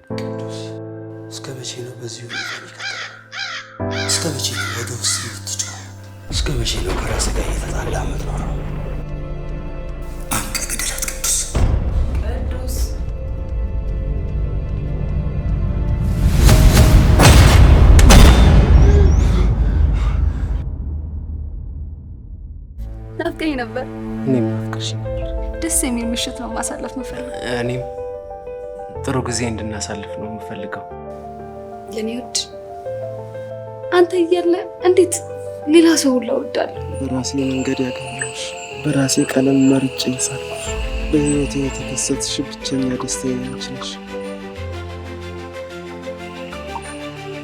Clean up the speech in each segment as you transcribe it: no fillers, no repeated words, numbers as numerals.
ቅዱስ፣ እስከ መቼ ነው በዚህ ሁኔታ የሚቀጥለው? እስከ መቼ ነው ወደ ውስጥ የምትጮኸው? እስከ መቼ ነው ከራስህ ጋር እየተጣላህ የምትኖረው? አንቀህ ግደላት ቅዱስ። ቅዱስ። ናፍቀኝ ነበር። እኔም ናፍቀሽኝ ነበር። ደስ የሚል ምሽት ነው ማሳለፍ የምፈልገው። እኔም ጥሩ ጊዜ እንድናሳልፍ ነው የምፈልገው። የኔ ውድ፣ አንተ እያለ እንዴት ሌላ ሰው ሁላ እወዳለሁ? በራሴ መንገድ ያገኘሁሽ፣ በራሴ ቀለም መርጬ የሳልኩሽ፣ በሕይወቴ የተከሰትሽ ብቸኛ ደስታዬ አንቺ ነሽ።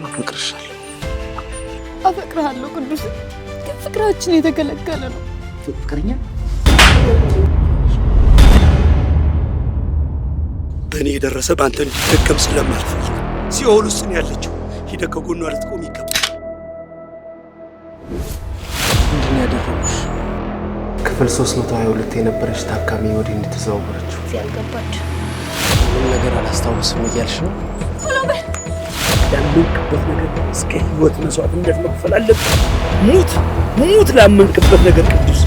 አፈቅርሻለሁ። አፈቅርሃለሁ ቅዱስ፣ ግን ፍቅራችን የተከለከለ ነው። ፍቅረኛ በእኔ የደረሰ በአንተ እንዲደገም ስለማልፈልግ ሲኦል ውስጥ ነው ያለችው። ሂደህ ከጎኗ ልትቆም ይገባል። ምንድን ነው ያደረጉሽ? ክፍል 322 የነበረች ታካሚ ወዲህ እንድትዘዋወረችው። እዚህ አልገባች። ምንም ነገር አላስታውስም እያልሽ ነው? ያመንክበት ነገር እስከ ህይወት መስዋዕትነት መክፈል አለብህ። ሙት ሙት ላመንክበት ነገር ቅዱስ።